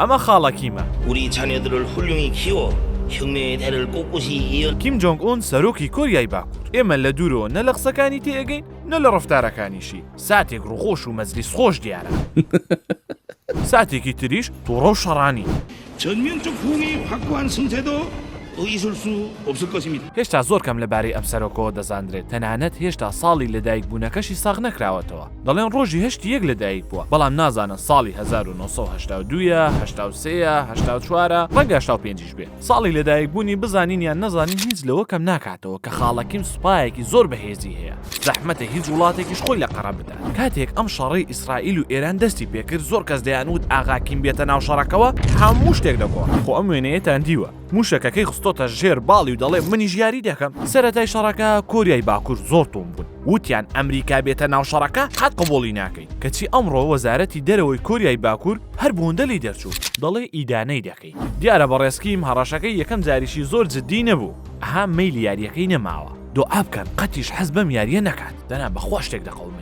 ئەمە خاڵە کیمە. 우리 자녀들을 훌륭히 키워 혁명의 대를 꼿꼿이 이어 کیم جۆنگ ئون سەرۆکی کۆریای باکوور. ئێمە لە دوورەوە نە لە قسەکانی تێئەگەین نە لە ڕەفتارەکانیشی. ساتێک ڕووخۆش و مەجلیس خۆش دیارە. ساتێکی تریش توڕە و شەڕانی. 전면적 호응이 확고한 승세도 있을 수 없을 것입니다. هێشتا زۆر کەم لەبارەی ئەم سەرۆکەوە دەزاندرێت، تەنانەت هێشتا ساڵی لەدایکبوونەکەشی ساغ نەکراوەتەوە. دەڵێن ڕۆژی هەشتی یەک لەدایک بووە، بەڵام نازانن ساڵی 1982 یە، 83 ە، 84 ە، ڕەنگە 85 یش بێ. ساڵی لەدایکبوونی بزانین یان نەزانین هیچ لەوە کەم ناکاتەوە کە خاڵە کیم سوپایەکی زۆر بەهێزی هەیە. زەحمەتە هیچ وڵاتێکیش خۆی لە قەرە بدات. کاتێک ئەم شەڕەی ئیسرائیل و ئێران دەستی پێکرد زۆر کەس دەیانوت ئاغا کیم بێتە ناو شەڕەکەوە هەموو شتێک دەگۆڕێت. خۆ ئەم وێنەیەتان دیوە موشەکەکەی خستۆتە ژێر باڵی و دەڵێ منیش یاری دەکەم. سەرەتای شەڕەکە کۆریای باکور زۆر توند بوون وتیان ئەمریکا بێتە ناو شەڕەکە قەت قبوڵی ناکەین. کەچی ئەمڕۆ وەزارەتی دەرەوەی کۆریای باکور هەر بۆندە لێی دەرچوو دەڵێ ئیدانەی دەکەین. دیارە بەڕێز کیم هەڕەشەکەی یەکەم جاریشی زۆر جدی نەبوو. ئەها مەیلی یاریەکەی نەماوە. دوعا بکەن قەتیش حەز بەم یاریە نەکات دەنا بەخوا شتێک دەقەومێ.